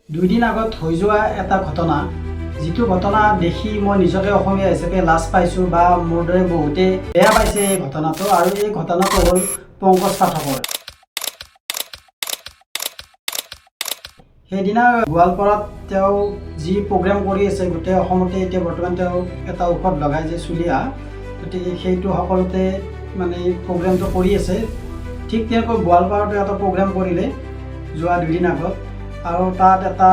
দুদিন আগত হৈ যোৱা এটা ঘটনা, যিটো ঘটনা দেখি মই নিজকে অসমীয়া হিচাপে লাজ পাইছোঁ বা মোৰ দৰে বহুতে বেয়া পাইছে এই ঘটনাটো। আৰু এই ঘটনাটো হ'ল পংকজ পাঠকৰ। সেইদিনা গোৱালপাৰাত তেওঁ যি প্ৰগ্ৰেম কৰি আছে গোটেই অসমতে, এতিয়া বৰ্তমান তেওঁ এটা ঔষধ লগাই যে চুলিয়া, গতিকে সেইটো সকলোতে মানে প্ৰগ্ৰেমটো কৰি আছে। ঠিক তেনেকৈ গোৱালপাৰাতো এটা প্ৰগ্ৰেম কৰিলে যোৱা দুদিন আগত, আৰু তাত এটা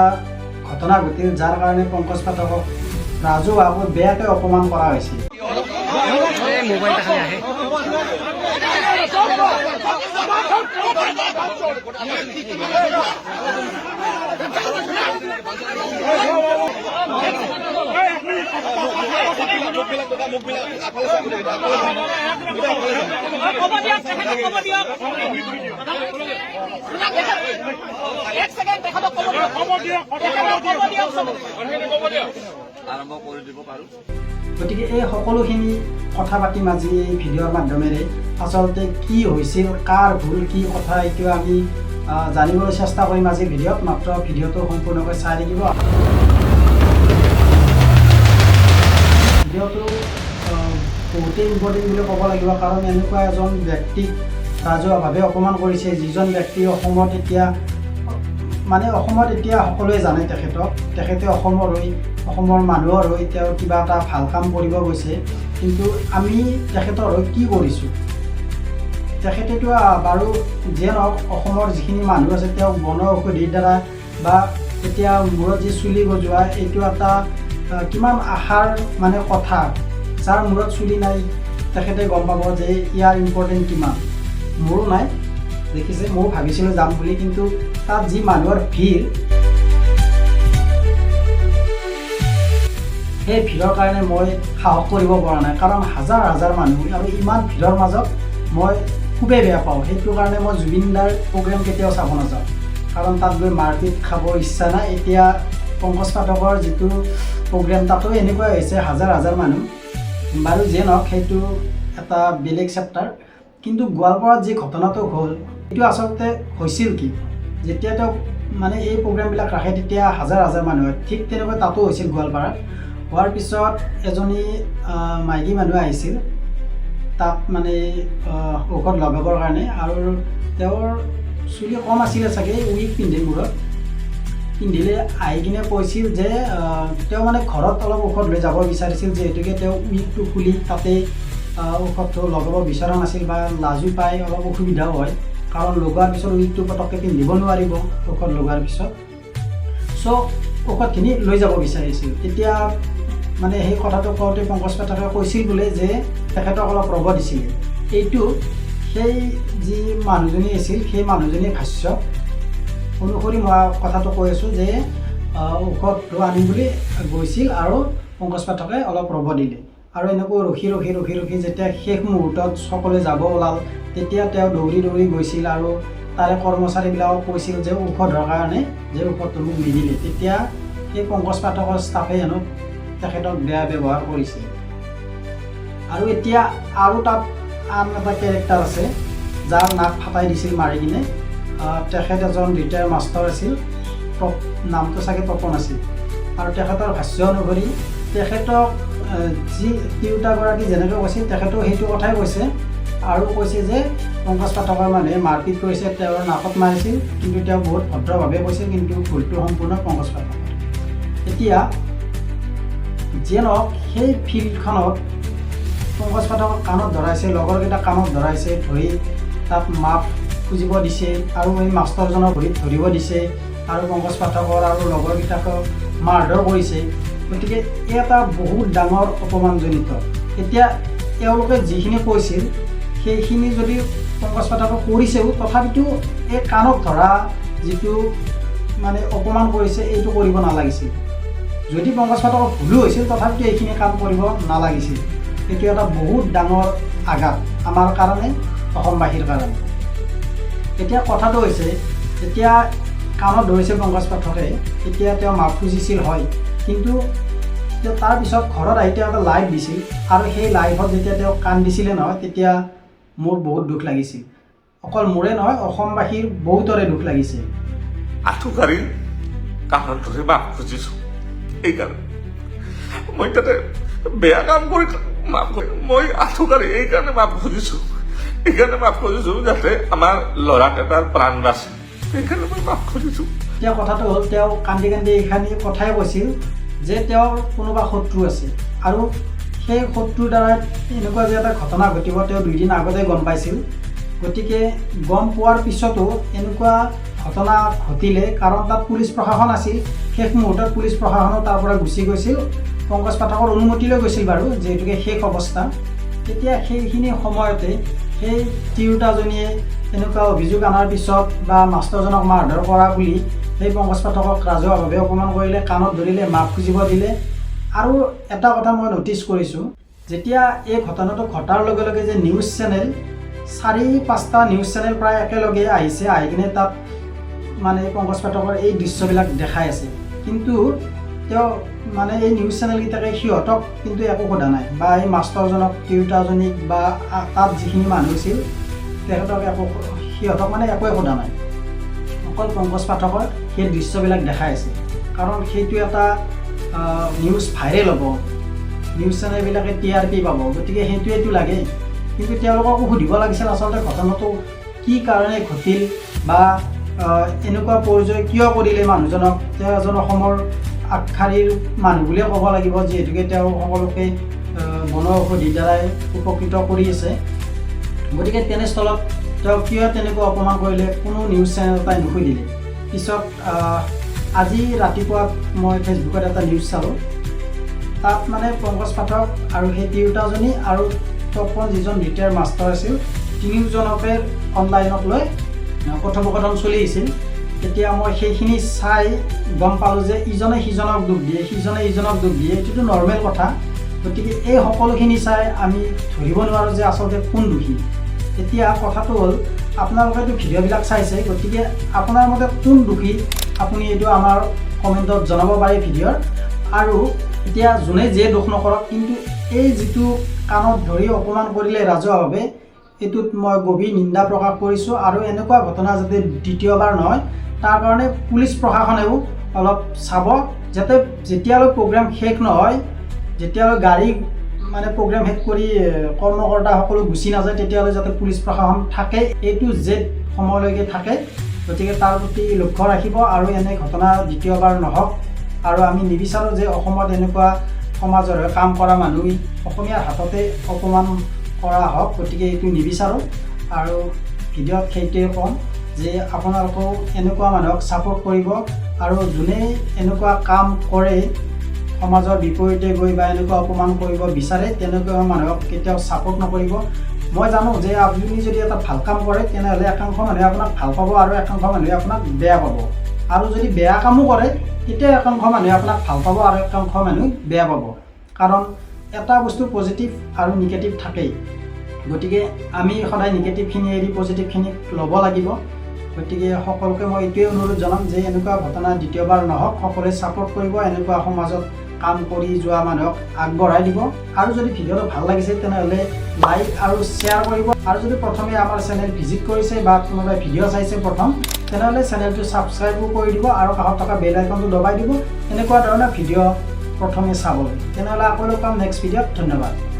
ঘটনা ঘটিল যাৰ কাৰণে পংকজ পাঠকক ৰাজহুৱাকৈ বেয়াকৈ অপমান কৰা হৈছিল। গতিকে এই সকলোখিনি কথা পাতিম আজি এই ভিডিঅ'ৰ মাধ্যমেৰে। আচলতে কি হৈছিল, কাৰ ভুল, কি কথা, এইটো আমি জানিবলৈ চেষ্টা কৰিম আজি ভিডিঅ'ত। মাত্ৰ ভিডিঅ'টো সম্পূৰ্ণকৈ চাই থাকিব। ভিডিঅ'টো বহুতেই ইম্পৰ্টেণ্ট বুলি ক'ব লাগিব, কাৰণ এনেকুৱা এজন ব্যক্তিক ৰাজহুৱাভাৱে অপমান কৰিছে, যিজন ব্যক্তি অসমত এতিয়া মানে অসমত এতিয়া সকলোৱে জানে তেখেতক। তেখেতে অসমৰ হৈ, অসমৰ মানুহৰ হৈ তেওঁ কিবা এটা ভাল কাম কৰিব গৈছে, কিন্তু আমি তেখেতৰ হৈ কি কৰিছোঁ? তেখেতেতো বাৰু যিয়ে নহওক, অসমৰ যিখিনি মানুহ আছে তেওঁক বন ঔষধিৰ দ্বাৰা বা এতিয়া মূৰত যি চুলি গজোৱা, এইটো এটা কিমান আশাৰ মানে কথা। যাৰ মূৰত চুলি নাই তেখেতে গম পাব যে ইয়াৰ ইম্পৰ্টেণ্ট কিমান। মোৰো নাই, দেখিছে, ময়ো ভাবিছিলোঁ যাম বুলি, কিন্তু তাত যি মানুহৰ ভিৰ, সেই ভিৰৰ কাৰণে মই সাহস কৰিব পৰা নাই, কাৰণ হাজাৰ হাজাৰ মানুহ আৰু ইমান ভিৰৰ মাজত মই খুবেই বেয়া পাওঁ। সেইটো কাৰণে মই জুবিন দাৰ প্ৰগ্ৰেম কেতিয়াও চাব নাযাওঁ, কাৰণ তাত গৈ মাৰপিট খাব ইচ্ছা নাই। এতিয়া পংকজ পাঠকৰ যিটো প্ৰগ্ৰেম, তাতো এনেকুৱাই হৈছে, হাজাৰ হাজাৰ মানুহ। বাৰু যিয়ে নহওক, সেইটো এটা বেলেগ চেপ্টাৰ। কিন্তু গোৱালপাৰাত যি ঘটনাটো হ'ল, সেইটো আচলতে হৈছিল কি, যেতিয়া তেওঁ মানে এই প্ৰগ্ৰেমবিলাক ৰাখে তেতিয়া হাজাৰ হাজাৰ মানুহ হয়, ঠিক তেনেকৈ তাতো হৈছিল গোৱালপাৰাত। হোৱাৰ পিছত এজনী মাইকী মানুহ আহিছিল তাত মানে ঔষধ লগাবৰ কাৰণে, আৰু তেওঁৰ চুলি কম আছিলে চাগে, উইগ পিন্ধে মূৰত পিন্ধিলে। আহি কিনে কৈছিল যে তেওঁ মানে ঘৰত অলপ ঔষধ লৈ যাব বিচাৰিছিল, যিহেতুকে তেওঁ উইগটো খুলি তাতেই ঔষধটো লগাব বিচৰা নাছিল বা লাজো পায়, অলপ অসুবিধাও হয়, কাৰণ লগোৱাৰ পিছত উইগটো পটককৈ পিন্ধিব নোৱাৰিব ঔষধ লগোৱাৰ পিছত। চ' ঔষধখিনি লৈ যাব বিচাৰিছিল। তেতিয়া মানে সেই কথাটো কওঁতে পংকজ পাঠকে কৈছিল বোলে যে তেখেতক অলপ ৰ'ব দিছিলে। এইটো সেই যি মানুহজনী আছিল, সেই মানুহজনীৰ ভাষ্য অনুসৰি মই কথাটো কৈ আছোঁ যে ঔষধটো আনিম বুলি গৈছিল আৰু পংকজ পাঠকে অলপ ৰ'ব দিলে, আৰু এনেকৈ ৰখি ৰখি ৰখি ৰখি যেতিয়া শেষ মুহূৰ্তত সকলোৱে যাব ওলাল, তেতিয়া তেওঁ দৌৰি দৌৰি গৈছিল আৰু তাৰে কৰ্মচাৰীবিলাকক কৈছিল যে ঔষধৰ কাৰণে যে ঔষধটো মোক নিদিলে। তেতিয়া সেই পংকজ পাঠকৰ ষ্টাফে হেনো তেখেতক বেয়া ব্যৱহাৰ কৰিছিল। আৰু এতিয়া আৰু তাত আন এটা কেৰেক্টাৰ আছে, যাৰ নাক ফাটাই দিছিল মাৰি কিনে। তেখেত এজন ৰিটায়াৰ মাষ্টৰ আছিল, নামটো চাগে তপন আছিল। আৰু তেখেতৰ ভাষ্য অনুসৰি তেখেতক যি তিৰোতাগৰাকী যেনেকৈ কৈছিল, তেখেতেও সেইটো কথাই কৈছে, আৰু কৈছে যে পংকজ পাঠকৰ মানুহে মাৰপিট কৰিছে, তেওঁৰ নাকত মাৰিছিল, কিন্তু তেওঁ বহুত ভদ্ৰভাৱে কৈছিল, কিন্তু ভুলটো সম্পূৰ্ণ পংকজ পাঠকৰ। এতিয়া যিয়ে নহওক, সেই ফিল্ডখনত পংকজ পাঠকক কাণত ধৰাইছে, লগৰকেইটাক কাণত ধৰাইছে, ধৰি তাত মাফ খুজিব দিছে, আৰু এই মাষ্টৰজনৰ ভৰিত ধৰিব দিছে, আৰু পংকজ পাঠকৰ আৰু লগৰকেইটাকক মাৰধৰ কৰিছে। গতিকে এই এটা বহুত ডাঙৰ অপমানজনিত। এতিয়া তেওঁলোকে যিখিনি কৈছিল সেইখিনি যদি পংকজ পাঠকে কৰিছেও, তথাপিতো এই কাণত ধৰা যিটো মানে অপমান কৰিছে, এইটো কৰিব নালাগিছিল। যদি পংকজ পাঠকৰ ভুলো হৈছিল, তথাপিতো এইখিনি কাম কৰিব নালাগিছিল। এইটো এটা বহুত ডাঙৰ আঘাত আমাৰ কাৰণে, অসমবাসীৰ কাৰণে। এতিয়া কথাটো হৈছে, যেতিয়া কাণত ধৰিছিল পংকজ পাঠকে, তেতিয়া তেওঁ মাফ খুজিছিল হয়, কিন্তু তাৰপিছত ঘৰত আহি তেওঁ এটা লাইভ দিছিল, আৰু সেই লাইভত যেতিয়া তেওঁ কান্দিছিলে নহয়, তেতিয়া মোৰ বহুত দুখ লাগিছিল। অকল মোৰে নহয়, অসমবাসীৰ বহুতৰে দুখ লাগিছে। আঁঠু কাঢ়ি কাণত ধৰি মাফ খুজিছোঁ। এইকাৰণে মই তাতে বেয়া কাম কৰি মাফ কৰি, মই আঁঠুকাঢ়ি এইকাৰণে মাফ খুজিছোঁ, এইকাৰণে মাফ খুজিছোঁ যাতে আমাৰ ল'ৰাকেইটাৰ প্ৰাণ বাচে। সেইকাৰণে মই মাফ খুজিছোঁ। এতিয়া কথাটো হ'ল, তেওঁ কান্দি কান্দি এইখিনি কথাই কৈছিল যে তেওঁৰ কোনোবা শত্ৰু আছে আৰু সেই শত্ৰুৰ দ্বাৰা এনেকুৱা যে এটা ঘটনা ঘটিব, তেওঁ 2 দিন আগতে গম পাইছিল। গতিকে গম পোৱাৰ পিছতো এনেকুৱা ঘটনা ঘটিলে, কাৰণ তাত পুলিচ প্ৰশাসন আছিল। শেষ মুহূৰ্তত পুলিচ প্ৰশাসনো তাৰ পৰা গুচি গৈছিল। পংকজ পাঠকৰ অনুমতি লৈ গৈছিল বাৰু, যিহেতুকে শেষ অৱস্থা। তেতিয়া সেইখিনি সময়তে সেই তিৰোতাজনীয়ে এনেকুৱা অভিযোগ অনাৰ পিছত বা মাষ্টৰজনক মাৰধৰ কৰা বুলি সেই পংকজ পাঠকক ৰাজহুৱাভাৱে অপমান কৰিলে, কাণত ধৰিলে, মাফ খুজিব দিলে। আৰু এটা কথা মই ন'টিছ কৰিছোঁ, যেতিয়া এই ঘটনাটো ঘটাৰ লগে লগে যে নিউজ চেনেল, চাৰি পাঁচটা নিউজ চেনেল প্ৰায় একেলগে আহিছে, আহি কিনে তাত মানে পংকজ পাঠকৰ এই দৃশ্যবিলাক দেখাই আছে। কিন্তু তেওঁ মানে এই নিউজ চেনেলকেইটাকে সিহঁতক কিন্তু একো সোধা নাই বা এই মাষ্টৰজনক, তিৰোতাজনীক বা তাত যিখিনি মানুহ আছিল তেখেতক একো, সিহঁতক মানে একোৱে সোধা নাই। অকল পংকজ পাঠকৰ সেই দৃশ্যবিলাক দেখাই আছে, কাৰণ সেইটো এটা নিউজ ভাইৰেল হ'ব, নিউজ চেনেলবিলাকে টিআৰপি পাব, গতিকে সেইটোৱেতো লাগে। কিন্তু তেওঁলোককো সুধিব লাগিছিল আচলতে ঘটনাটো কি কাৰণে ঘটিল বা এনেকুৱা পৰ্যায় কিয় কৰিলে মানুহজনক। তেওঁ এজন অসমৰ আগশাৰীৰ মানুহ বুলিয়ে ক'ব লাগিব, যিহেতুকে তেওঁ সকলোকে বনৌষধিৰ দ্বাৰাই উপকৃত কৰি আছে। গতিকে তেনেস্থলত তেওঁ কিয় তেনেকুৱা অপমান কৰিলে, কোনো নিউজ চেনেল এটাই নুসুধিলে। পিছত আজি ৰাতিপুৱা মই ফেচবুকত এটা নিউজ চালোঁ। তাত মানে পংকজ পাঠক আৰু সেই তিৰোতাজনী আৰু তপন, যিজন ৰিটায়াৰ মাষ্টাৰ আছিল, তিনিওজনকে অনলাইনক লৈ কথোপকথন চলি আছিল। তেতিয়া মই সেইখিনি চাই গম পালোঁ যে ইজনে সিজনক দোষ দিয়ে, সিজনে ইজনক দোষ দিয়ে, এইটোতো নৰ্মেল কথা। গতিকে এই সকলোখিনি চাই আমি ধৰিব নোৱাৰোঁ যে আচলতে কোন দোষী। এতিয়া কথাটো হ'ল, আপোনালোকেতো ভিডিঅ'বিলাক চাইছে, গতিকে আপোনাৰ মতে কোন দোষী, আপুনি এইটো আমাৰ কমেণ্টত জনাব পাৰে ভিডিঅ'ৰ। আৰু এতিয়া যোনে যিয়ে দোষ নকৰক, কিন্তু এই যিটো কাণত ধৰি অপমান কৰিলে ৰাজহুৱাভাৱে, এইটোত মই গভীৰ নিন্দা প্ৰকাশ কৰিছোঁ। আৰু এনেকুৱা ঘটনা যাতে দ্বিতীয়বাৰ নহয়, তাৰ কাৰণে পুলিচ প্ৰশাসনেও অলপ চাব, যাতে যেতিয়ালৈ প্ৰগ্ৰেম শেষ নহয়, যেতিয়ালৈ গাড়ী মানে প্ৰগ্ৰেম শেষ কৰি কৰ্মকৰ্তাসকলো গুচি নাযায়, তেতিয়ালৈ যাতে পুলিচ প্ৰশাসন থাকে, এইটো জেড সময়লৈকে থাকে। গতিকে তাৰ প্ৰতি লক্ষ্য ৰাখিব আৰু এনে ঘটনা দ্বিতীয়বাৰ নহওক। আৰু আমি নিবিচাৰোঁ যে অসমত এনেকুৱা সমাজৰ হৈ কাম কৰা মানুহ অসমীয়াৰ হাততে অপমান কৰা হওক। গতিকে এইটো নিবিচাৰোঁ। আৰু ভিডিঅ'ত সেইটোৱে ক'ম যে আপোনালোকেও এনেকুৱা মানুহক ছাপোৰ্ট কৰিব আৰু যোনে এনেকুৱা কাম কৰে, সমাজৰ বিপৰীতে গৈ বা এনেকুৱা অপমান কৰিব বিচাৰে, তেনেকুৱা মানুহক কেতিয়াও ছাপোৰ্ট নকৰিব। মই জানো যে আপুনি যদি এটা ভাল কাম কৰে, তেনেহ'লে একাংশ মানুহে আপোনাক ভাল পাব আৰু একাংশ মানুহে আপোনাক বেয়া পাব। আৰু যদি বেয়া কামো কৰে, তেতিয়া একাংশ মানুহে আপোনাক ভাল পাব আৰু একাংশ মানুহে বেয়া পাব, কাৰণ এটা বস্তু পজিটিভ আৰু নিগেটিভ থাকেই। গতিকে আমি সদায় নিগেটিভখিনি এৰি পজিটিভখিনিক ল'ব লাগিব। গতিকে সকলোকে মই এইটোৱে অনুৰোধ জনাম যে এনেকুৱা ঘটনা দ্বিতীয়বাৰ নহওক। সকলোৱে ছাপোৰ্ট কৰিব, এনেকুৱা সমাজত কাম কৰি যোৱা মানুহক আগবঢ়াই দিব। আৰু যদি ভিডিঅ'টো ভাল লাগিছে, তেনেহ'লে লাইক আৰু শ্বেয়াৰ কৰিব। আৰু যদি প্ৰথমে আমাৰ চেনেল ভিজিট কৰিছে বা কোনোবাই ভিডিঅ' চাইছে প্ৰথম, তেনেহ'লে চেনেলটো ছাবস্ক্ৰাইবো কৰি দিব আৰু কাষত থকা বেল আইকনটো দবাই দিব, এনেকুৱা ধৰণৰ ভিডিঅ' প্ৰথমে চাবলৈ। তেনেহ'লে আকৌ লগ পাম নেক্সট ভিডিঅ'ত। ধন্যবাদ।